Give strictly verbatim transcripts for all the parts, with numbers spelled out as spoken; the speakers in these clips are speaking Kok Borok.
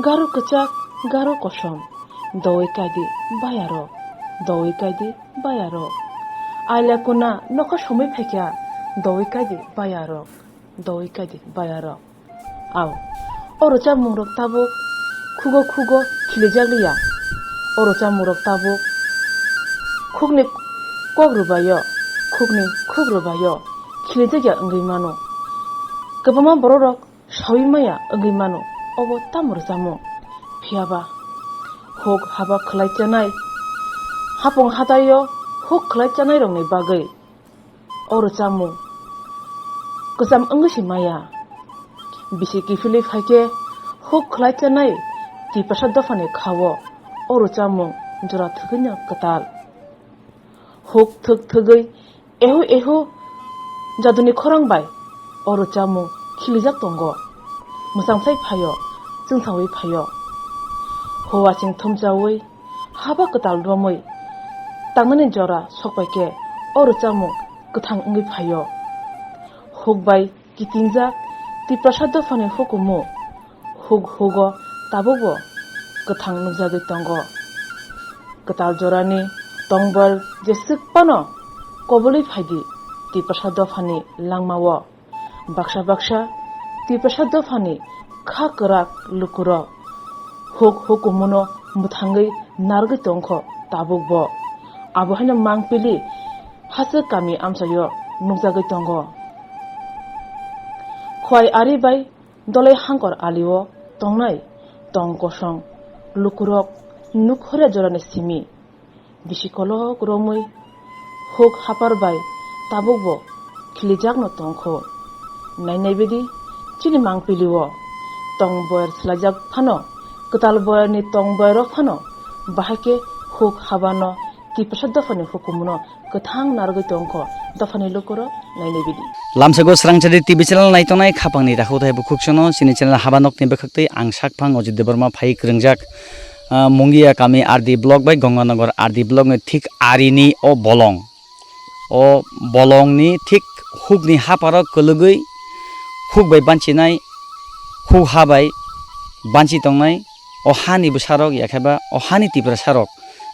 Garo kwchak, garo kosom, doui kaidi bayarok, doui kaidi bayarok. Aila kuna nokha somoi phaikha, doui kaidi bayarok, doui kaidi bayarok. Ao, o rwchapmungrok tabuk khugo khugo khilijak liya. O rwchapmungrok tabuk khukni kok rwbaio, khukni khuk rwbaio khilijak ya wngwi mano. Kwbangma bororok saui maya wngwi mano, obo tamo rwchapmung? Phiyaba huk haba khwlai chanai, hapung hataio huk khwlai chanairokni bagwi o rwchapmung kwcham wngwi se maya. Bisi kiphilwi phaikhe huk khwlai chanai Tiprasa dophani khao o rwchapmung jora thwgwino kwtal. Huk thwk thwgwi ehu ehu jaduni khorang bai o rwchapmung khilijak tongo. Mwchang sai phaio, chwngsaui phaio. Hua ching thumchaui haba kwtal romwi tangnani jora sokpaikhe o rwchapmung kwthang wngwi phaio. Huk bai kitingjak Tiprasa dophani hukumu huk hugo tabukbo kwthang nukjagwi tongo. Kwtal jorani tongbar jeswk phano kobolwi phaidi Tiprasa dophani langmao. Baksa baksa Tiprasa dophani kha kwrak lukurok huk hukumuno mwthangwi narwgwi tongkho tabukbo. Abo haino mangpili hachwk kami amchaio nukjagwi tongo. Khwai ari bai Dolai hangkor alio tongnai tong kosong lukurok nukhoria jorani simi bisi kolok romwi huk hapar bai tabukbo khilijakno tongkho. Nainai bidi chini mangpilio tong boyar swlaijak phano, kwtal boyarni tong boyarok phano bahai khe huk habano Tiprasa dophani hukumono kwthang narwgwi tongkho dophani lukurok nainai bidi. Lamsago Srangchari T V channel naitongnai khapangni takhuk tei bukhuk sono chini channel Habanokni bwkhaktwi ang sakphang Ojit Debbarma phai kwrwngjak, ah, Mungia kami R D block bai Gonganagar R D block ni thik arini o bolong. O bolongni thik hukni haparo kwlwgwi huk bai banchinai, huk ha bai banchi tongnai o hani bwsarok, yakheba o hani Tiprasarok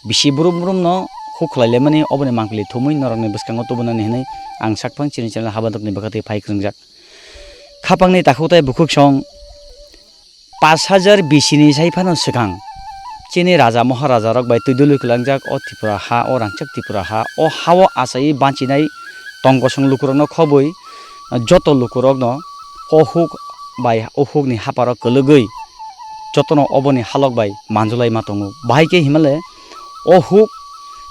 bisi brum brumno huk khlai laimani, oboni mangpili thumwi norokni bwskango tubunani hinwi ang sakphang chini channel Habanokni bwkhaktwi phai kwrwngjak. Khapangni takhuk tei bukhuk song pash hajar B C ni sai phano swkang chini raja moharajarok bai twi dului kwlangjak o Tripura ha, o rangchak Tripura ha, o ha-o achaiwi banchinai tong kosong lukurokno khobwi joto lukurokno o huk bai o hukni haparo kwlwgwi jotono oboni halok bai manjulai ma tongo. Bahai khe himale o huk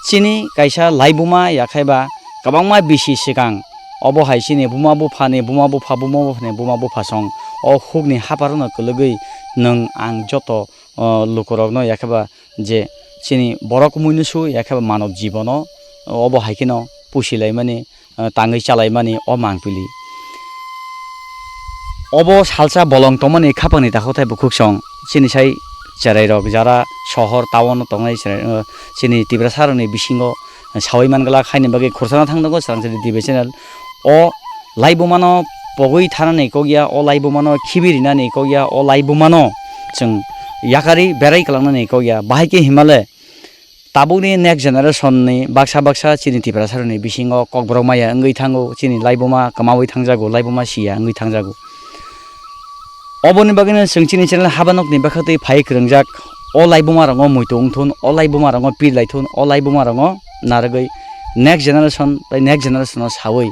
chini kaisa laibuma yakhaiba kwbangma bisi swkang, obo hai chini buma buphani buma bupha, buma buphani buma bupha song o hukni haparokno kwlwgwi nwng ang joto, o, lukurokno yakhaiba je chini borok muinusu yakhaiba manob jibono obo hai kheno pusi laimani, eh, tangwi chalaimani o mangpili. Obo salsa bolong tongmani khapangni takhuk tei bukhuk song chini sai cherairok jara sohor town o tongnai cherai, eh, chini Tiprasarokni bisingo saui manglak haini bagwi khursa no thang tongo Srangchari T V channel. O laibumano pogwi thanani kok ya, o laibumano khibi rinani kok ya, o laibumano chwng yakarwi berai kwlangnani kok ya. Bahai khe himale tabukni next generation ni baksa baksa chini Tiprasarokni bisingo kokborok maya wngwi thango, chini laibuma kwmawi thangjago, laibuma siya wngwi thangjago. Oboni bagwino chwng chini channel Habanokni bwkhaktwi phai kwrwngjak, o laibumarokno muitu wngthun, o laibumarokno pir laithun, o laibumarokno narwgwi next generation tei next generation no sawi,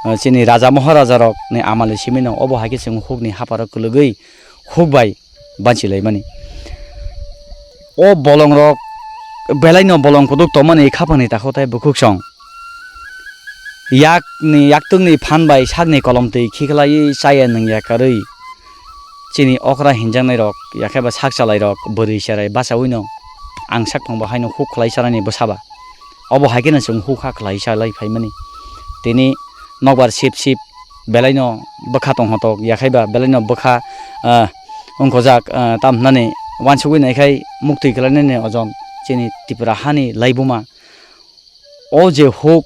eh, chini raja moharajarokni amali simino obo hai khe chwng hukni haparo kwlwgwi huk bai banchilaimani. O bolongrok belaino bolong kutuk tongmani khapangni takhuk tei bukhuk song. Yakni, yaktwngni phan bai sakni kolomtwi khiklaiwi chaya nwng yakarwi chini okra hinjaknairok, yakheba sak chalairok, bwrwi cherai bachawino ang sakphang bo haino huk khlai chanani bwsaba. Obo hai kheno chwng huk ha khlai chalai phaimani. Tini nokbar sip sip belaino bwkha tonghotok, yakhaiba belaino bwkha, ah, wngkhojak, ah, tam hwnani uansugwi naikhai muktwi kwlainani ojon chini Tripura hani laibuma. O je huk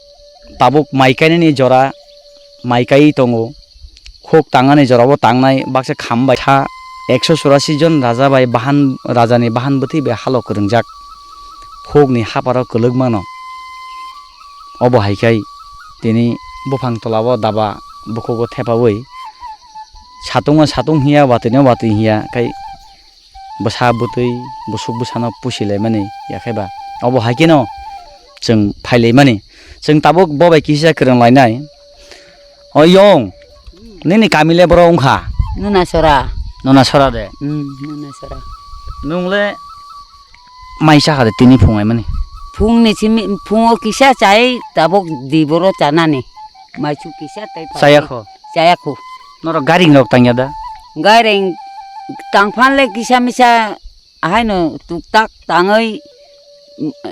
tabuk mai kainani jora mai kaiwi tongo, huk tangnani jorabo tangnai, baksa kham bai sa ekso churasi jon raja bai bahan, rajani bahan bwtwi bai halo kwrwngjak, hukni haparo kwlwk mano. Obo hai khai tini buphang tolao daba bukhugo thepaui satungo satung hiya, watwino watwi hiya khai bwsa bwtwi, busuk bwsano pusilaimani yakhaiba. Obo hai kheno chwng phailaimani. Chwng tabuk bo bai kisa kwrwng lainai. O yong, nini kami le boro wngkha? Nuna sora. Nuna sora de? Hmm, nuna sora. Nwng le mai chakha de tini phung aimani? Phungni simi, phungo kisa chai tabuk di boro chanani. Maisu kisa tei pha. Chayakho? Chayakho. Norok garing rok tangya da? Garing tangphan le kisa misa ahaino tuktak tangwi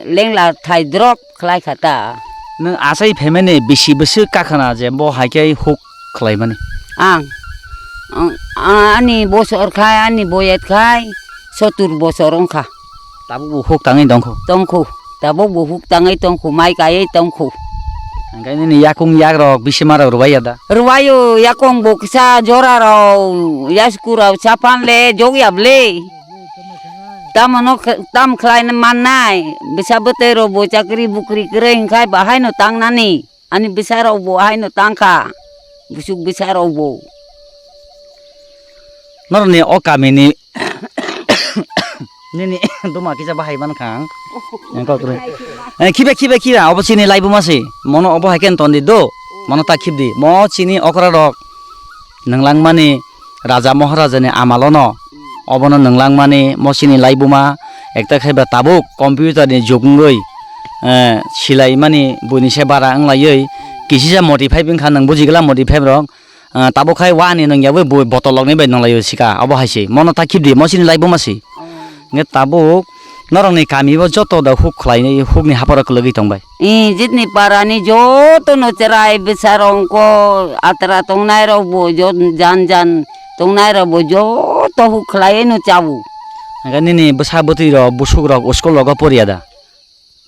lengla thai drop khlai kha ta. Nwng achai phaimani bisi bwswk kakhana je bo hai khe huk khlaimani? Ang, ang, ani bosor khai, ani boyet khai sotur bosor wngkha. Tabuk bo huk tangwi tongkho? Tongkho. Tabuk bo huk tangwi tongkho, mai kaiwi tongkho. Hingke nini yakung yakrok bisi marok rwbaiya da? Rwbaio, yakung bo kisa jorarok, yaskurok sapan le jokya bwle. Tamo no kh-, tam khlai mannai, bwsa bwtwi rok bo chakri bukri kwrwi hwnkhe bahai no tangnani. Ani bwsa rok bo haino tangkha, busuk bwsa rok bo. Norokni o kamini nini duma kisa bahai mankha ang. Ang kok rw-, eh, khiba, khiba, khiba, obo chini laibuma se. Mono obo hai khe tondi do. Mono ta khibdi. Mo chini okra rok nwnglangmani Raja Maharaja ni amalono obono nwnglangmani mo chini laibuma ekta khaiba tabuk computer ni jug wngwi, eh, silaimani buini se bara wnglaiwi kisisa modify wngkha, nwng bujigwla modify rok, eh, tabuk khai wani nwngyabwi bui botol rokni bai nwnglaio sika obo hai se mono ta khibdi mo chini laibuma se. Hwnkhe tabuk norokni kami o joto da huk khlainai, hukni haparo kwlwgwi tongbai. Ee, jitni parani jotono cherai bwsarok wngkho, atra tongnairokbo jo-, jan jan tongnairokbo joto huk khlaiwi no chao. Hwnkhe nini bwsa bwtwirok, busukrok school rogo poriya da?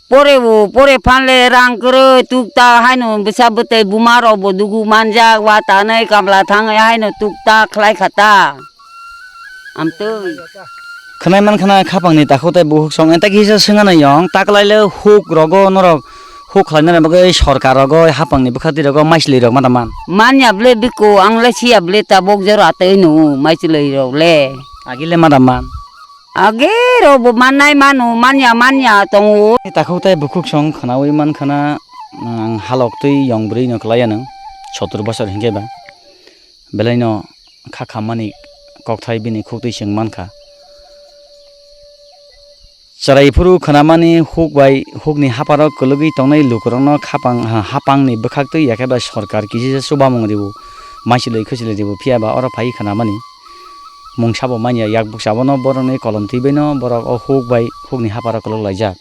Porebo, pore phanle rang kwrwi tukta haino bwsa bwtwi bumarokbo dugu manjak, wa tanwi kamla thangwi haino tukta khlai kha ta. Amtwi. Khwnai man khna khapangni takhuk tei bukhuk song, eta kisa swnganai yong, taklaile huk rogo norok huk khlainani bagwi sorkar rogo hapangni bwkhaktwi rogo maichwlwi rok ma da man? Manya ble biko, ang le siya ble tabok jora tei nu maichwlwi rok le. Agi le ma da man? Age rok bo mannai manu, manya manya tongo. Takhuk tei bukhuk song khnaui man khna, ang halok twi yong bwrwi no kwlai anw, sotur bosor hinkhe ba. Belai no kha khammani kokthai bini khuktwi chwng mankha. Chwrai phuru khwnamani huk bai hukni haparo kwlwgwi tongnai lukurokno khapang, ha, hapangni bwkhaktwi yakhe bai sorkar kisisa chubamung rw-o, maichwlwi khwchwlwi rw-o, phiya ba oro phai khwnamani mungsa bo manya yak bukcha bono borokni kolom twi baino borok o huk bai hukni haparo kwlwk laijak.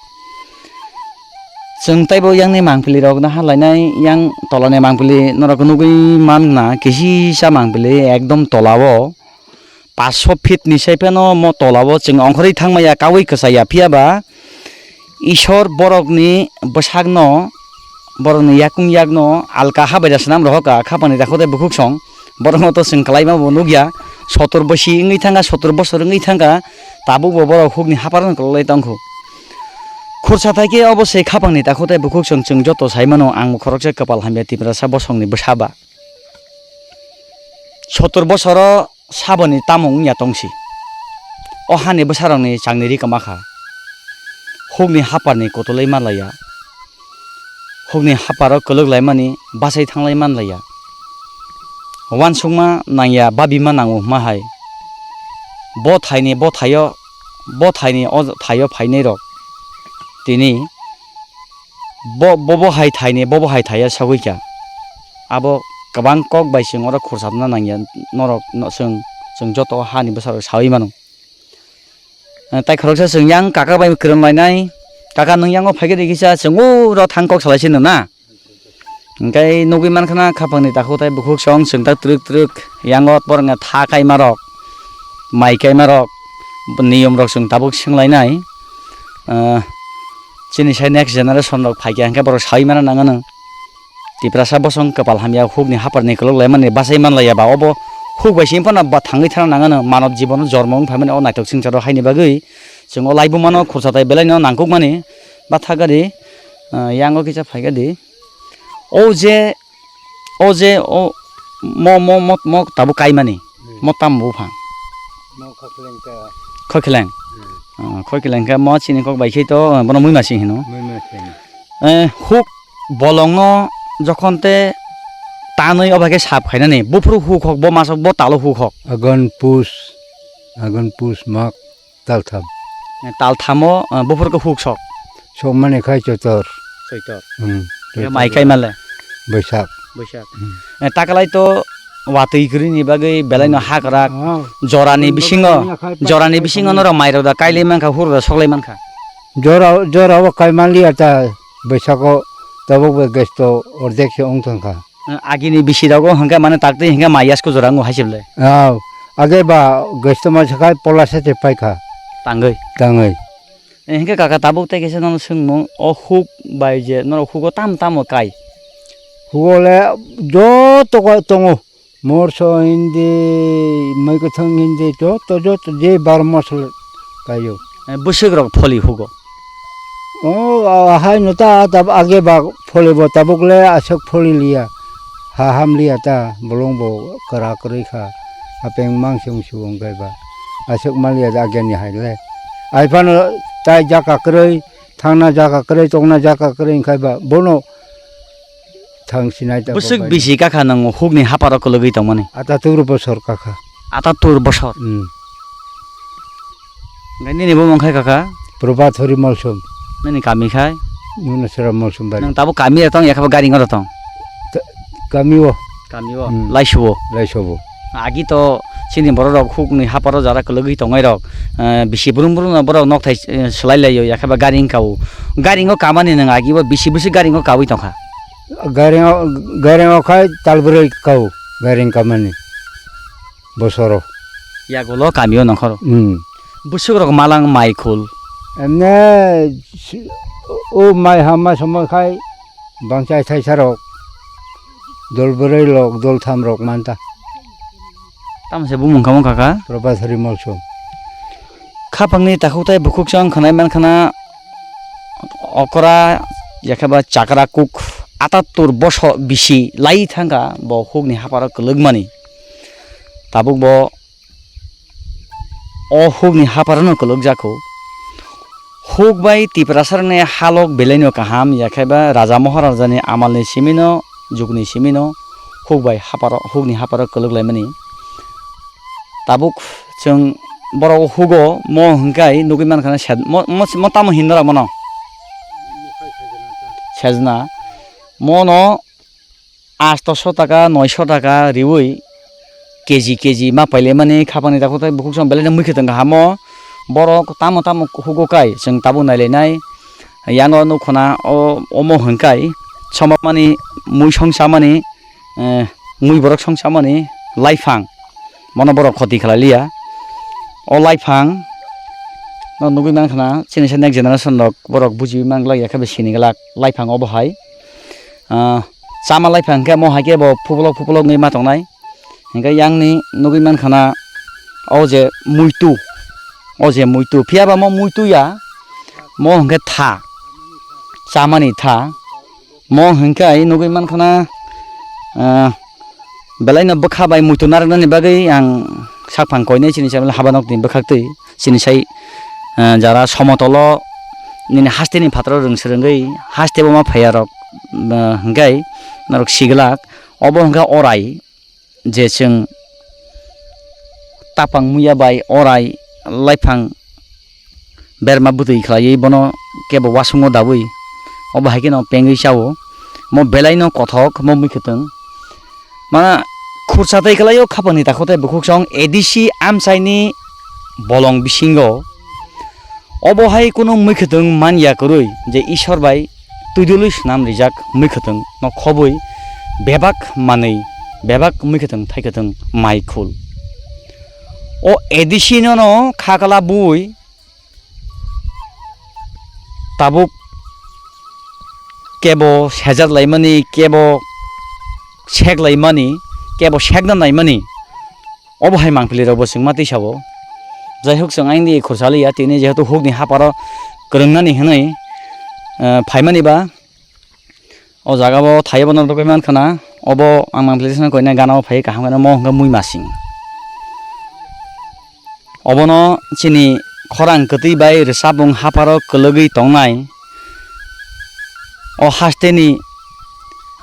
Chwng teibo yakni mangpili rok naha lainai, yang tolani mangpili norok nugui man na, kisisa mangpili ekdom tola o paanch sho feet ni sai phano mo tola o chwng ongkhorwi thang maya, kaui kwchaya, phiya ba Isor borokni bwsakno, borokni yakung yakno alka ha bai da swnam rohor kha, khapangni takhuk tei bukhuk song, borokno to chwng kwlai ma bo nukya, sotor bosi wngwi thangkha, sotor bosor wngwi thangkha, tabuk bo borok hukni hapar no kwlai tongkhu. Khursa thai khe obo se khapangni takhuk tei bukhuk song chwng joto sai mano, ang bo khoroksa kwpal hamya Tiprasa bosongni bwsa ba. Sotor bosoro saboni tamo wngya tongsi. O hani bwsarokni changni ri kwma kha. Hukni haparni kotolwi manlaiya. Hukni haparo kwlwk laimani bachai thanglai manlaiya. Uansukma nangya, babima nango hwnma hai. Bo thaini bo thaio, bo thaini o thaio phainairok tini bo, bobo hai thaini, bobo hai thaiya sagwi kha. Abo kwbang kok bai chwng oro khurchapna nangya, norok no, chwng, chwng joto hani bwsarok saui mano. Eh, tai khoroksa chwng yang kaka bai kwrwng lainai. Kaka, nwng yango phaikhe de kisa chwng uro thang kok salai sino na. Hwnkhe nugui mankha na khapangni takhuk tei bukhuk song chwng tak twrwk twrwk yango borokni tha kaima rok, mai kaima rok, niyom rok chwng tabuk swnglainai. Eh, chini sai next generation rok phaikha hwnkhe borok saui mana nangano. Tiprasa bosong kwpal hamya hukni haparni kwlwk laimani bachai manlaiya ba obo Huk bai simi phano ba thangwi thana nangano manob jibono jormo wng phaimani o naithok swngcharo haini bagwi chwng o laibumano khursa tai belaino nangkukmani ba thakgadi, ah, yango kisa phaikadi. O je, o je, o mo, mo, mo, mo tabuk kaimani, hmm, mo tamo buphang? Mo khokhleng ka. Khokhleng? Hmm. Ah, khokhleng khe mo chini kok bai khe to, ah, bono muima sing hino. Muima sing. Eh, huk bolongno jokhon te tanwi obo khe sap khainani, buphuru huk hok bo masok bo talo huk hok. Agon pus, agon pus mak. Taltham. Eh, talthamo, eh, buphurkhe huk sok. Sokmani khai Choitor. Choitor. Hmm, khe Choitor. Mai khai male? Boisak. Boisak. Hmm. Eh, takalai to watwi kwrwini bagwi belaino, hmm, hakrak, ah, jorani bisingo, jorani bisingo norok mairok da kailai mankha, huro da soklai mankha. Jora, jora o kai manliya ta, Boisako tabuk bai gas to ordek se wng thangkha. Agini bisi rogo hwnkhe mane taktwi hwnkhe mai yasku jora wngo hai se bwle. Aw, age ba gestoma sakai pola sete paikha. Tangwi. Tangwi. Eh, hwnkhe kaka tabuk tei kaisa nono swngmung, o huk bai je norok hugo tamo tamo kai? Hugo le joto kai tongo. Morso hindi, mwkhwthwng hindi, joto, joto, je bar mosla kaio. Eh, bwswk rok pholi hugo? O, a, hai no ta, tab-, age ba pholi bo tabuk le aswk pholi liya. Ha ham liya ta, bolong bo kwra kwrwi kha. Hapeng mang se wng su wng kai ba. Aswk ma liya da age ni hai le. Ai phano tai jaka kwrwi, thangna jaka kwrwi, tongna jaka kwrwi wng kai ba. Bono thang sinai ta bwswk bo bai. Bisi kakha nang hukni haparo kwlwgwi tongmani? Atatur bosor kakha. Atatur bosor? Hmm. Ngai nini bumung khai kakha? Prabhat Hari Malsom. Nini kami khai? Nunasara Malsom bari. Nang tabo kami rotong yakha ba garing rotong? Ta-, kami o. Kami o. Hmm. Laisuo. Laisobo. Agi to chini borok rok hukni haparo jara kwlwgwi tongnai rok, eh, bisi brum brum no borok nok thai, eh, swlai laio yakha ba garing kao. Garing o kamani nang agi bo bisi bwswk garing o kaui tongkha? Garing o, garing o khai tal bwrwi kao, garing kamani bosoro. Yagulo kamio nongkhoro. Hmm. Bwswk rok malang mai khul. Emne si-, o mai hama somo khai bangchai thaisa rok, dol bwrwi rok, dol tham rok manta. Tamo se bumung kamo kaka? Prabhat Hari Malsom. Khapangni takhuk tai bukhuk chang khanai man khana okra, yakhe ba chakra kuk atattur boso bisi lai thangkha bo hukni haparo kwlwkmani. Tabuk bo o hukni haparano kwlwkjakho. Huk bai Tiprasarokni halok belaino kaham, yakhe ba Raja Maharajani amalni simino, jukni simino huk bai haparo, hukni haparo kwlwk laimani. Tabuk chwng borok hugo mo hwnkhe nugwi mankha na sed-, mo, mo, mo tamo hinwi rok mano? Sejna. Mono astoso taka, noiso taka riui keji keji ma pailaimani khapangni takhuk tai bukhuk song belai no mui khwtwng kahamo. Borok tamo tamo hugo kai chwng tabuk nailainai. Yano nukho na o, omo hwnkai somamani mui song chamani, eh, mui borok song chamani laiphang. Bono borok khoti khlai liya. O laiphang no nugui mankha na chini sa next generation rok borok bujiui manglak ya khe bo sini glak laiphang obo hai. Ah, chama laiphang khe mo hai khe bo phuplok phuplok wngwi ma tongnai. Hingkhe yang ni nugui mankha na o je muitu, o je muitu, phiya ba mo muitu ya, mo hingkhe tha, chamani tha. Mo hingkhe ai nugui mankha na, ah, belai no bwkha bai muitu narwknani bagwi ang sakphang koinai chini sa haba nok ni bwkhak twi. Chini sai, ah, jara somotolo nini haste ni phataro rwng swrwngwi haste bo ma phaiya rok, ah, hingkhai norok siglak obo hingkha orai je chwng tapang muya bai orai laiphang berma bwtwi khlaiwi bono kebo wasungo dawi obo hai kheno pengwi chao mo belai no kothok mo mui khwtwng. Mana khursa tei kwlaio khapangni takhuk tei bukhuk song A D C amchaini bolong bisingo obo hai kunu mui khwtwng man ya kwrwi je Ishwar bai twidulwi swnam rijak mui khwtwng no khobwi bebak manwi bebak mui khwtwng thai khwtwng mai khul. O A D C no no kha kala bui tabuk kebo sejak laimani, kebo sek laimani, kebo sekna naimani, Obo hai mangpili rok bo chwngma twi sabo. Jai huk chwng aini khursa liya, tini jehetu hukni haparo kwrwngnani hwnwi, eh, phaimani ba o jaga o thai obo no rwgwi mankha na. Obo ang mangpili sano koina gana o phai kaham khe mo hwnkhe mui masing. Obono chini khorang kwtwi bai rwchapmung haparo kwlwgwi tongnai. O hasteni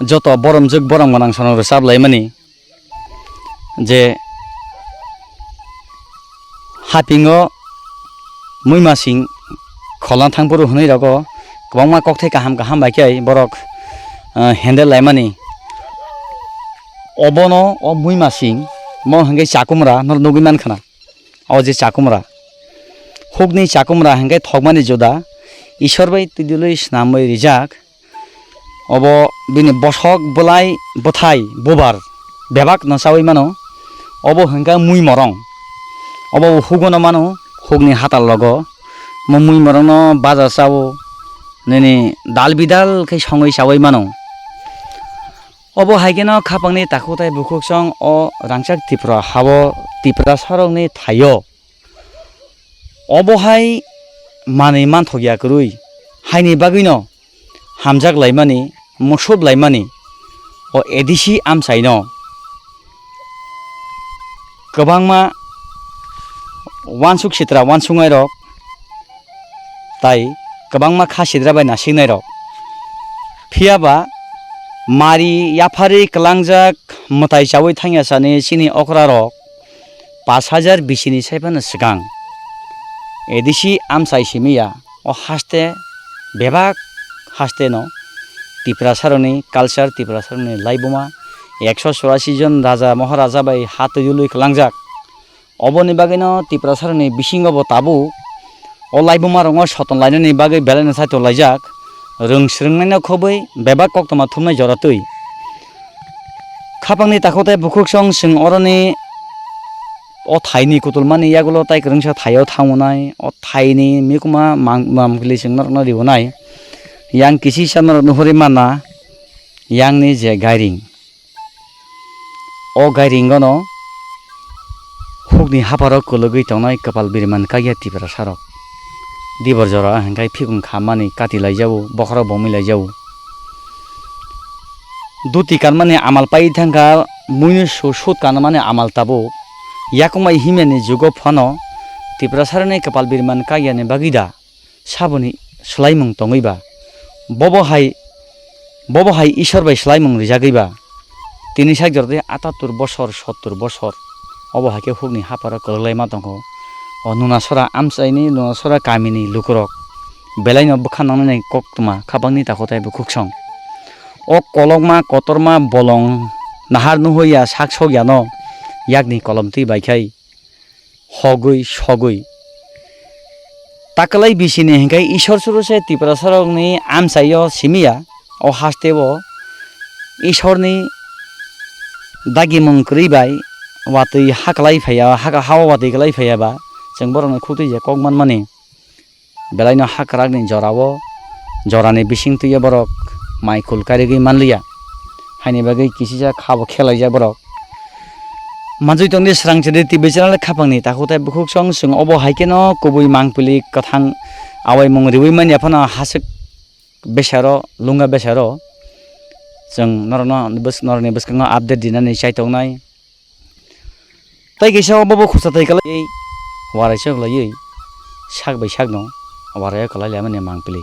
joto boromjwk borom gwnang sono rwchap laimani je hapingo muimasing kholna thangphuru hwnwi rogo kwbangma kokthai kaham kaham bai khe borok, eh, handle laimani. Obono o muimasing mo hwnkhe chakumra no nugwi mankha na. O je chakumra, hukni chakumra hwnkhe thokmani juda, Ishwar bai twidulwi snamwi rijak. Obo bini bosok, bwlai, bwthai, bubar bebak no chaui mano. Obo hwnkhe mui morong. Obo hugono mano, hukni hatal logo. Mo mui morongno baja chao, nini dal bidal khe songwi chaui mano. Obo hai kheno khapangni takhuk tai bukhuksong o rangchak Tripura hao Tiprasarokni thaio. Obo hai manwi manthok ya kwrwi, haini bagwino hamjak laimani, musuk laimani o A D C amchaino kwbangma uansuk sitra uansuknairok tai kwbangma kha sidra bai nasiknairok. Phiya ba mari yapharwi kwlangjak mwtai chaui thangya sani chini okrarok pash hajar bisini sai phano swkang A D C amchai simi ya. O haste bebak haste no Tiprasarokni culture, Tiprasarokni laibuma ekso churasi jon raja moharaja bai ha twi ulwi kwlangjak. Oboni bagwino Tiprasarokni bisingo bo tabuk o laibumarokno soton lainani bagwi belaino saito laijak, rwng swrwngnaino khobwi bebak koktwma thumnai jora twi. Khapangni takhuk tai bukhuksong chwng oroni o thaini kutulmani yagulo tai kwrwngsa thaio thangonai, o thaini mikuma mang-, mangpili chwng norokno rionai. Yang kisisa norok nuhuri manna, yangni je gairing. O gairingono hukni haparo kwlwgwi tongnai kwpal biriman kaiya Tiprasarok. Dibor jora hwnkhe phikung khammani kati laijao, bokhorok bomwi laijao. Duti kanmani amal pai thangkha, muinusu sut kanmani amal tabuk. Yakung bai himyani jugo phano Tiprasarokni kwpal biriman kaiyani bagwi da saboni swlaimung tongwi ba? Bobo hai, bobo hai Ishwar bai swlaimung rijagwi ba? Tini sak jora tei atattur bosor, sottur bosor. Obo hai khe hukni haparo kwlwklai ma tongkho. O Nunasora amchaini, Nunasora kamini lukurok belaino bwkha nangnai koktwma khapangni takhuk tai bukhuksong. O kolokma, kotorma, bolong, nahar nuhoi ya, sak sok yano yakni kolom twi bai khai hogwi sogwi. Takwlai bisini hwnkhe Ishwar suru se Tiprasarokni amchaio simi ya. O hasteo Ishwarni dagimung kwrwi bai watwi ha kwlai phaiya, ha, ha-o watwi kwlai phaiya ba chwng borokni khuk twi je kok manmani. Belaino ha kwrakni jorao, jorani bising twiwi borok mai kul karigwi manliya. Haini bagwi kisisa khabo khelaijak borok. Manjui tongdi srang chedi T V channel khapangni takhuk tai bukhuksong chwng obo hai kheno kubui mangpili kwthang awaimung riwi manya phano hasik besaro, lunga besaro chwng norokno bwsk-, norokni bwskango update dinani chai tongnai. Tai kaisa obo bo khorsa tai kwlaiwi warai chok laiwi sak bai sakno warai o kwlai laimani mangpili.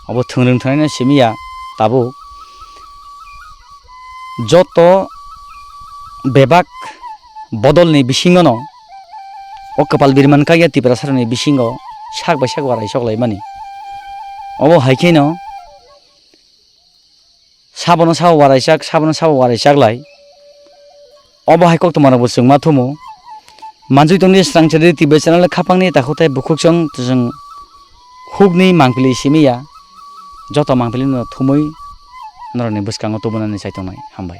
Obo thwngrwng thwngnaino simi ya tabuk. Joto bebak bodolni bisingono o kwpal biriman kaiya Tiprasarokni bisingo sak bai sak warai chok laimani. Obo hai kheno sabono sabo waraijak, sabono sabo waraijak lai. Obo hai koktwma rokbo chwng ma thumo. Manjui tongdi srang chedi T V channel khapangni takhuk tai bukhuksong chwng hukni mangpili simi ya. Joto mangpili no thumui norokni bwskango tubunani chai tongnai. Hambai.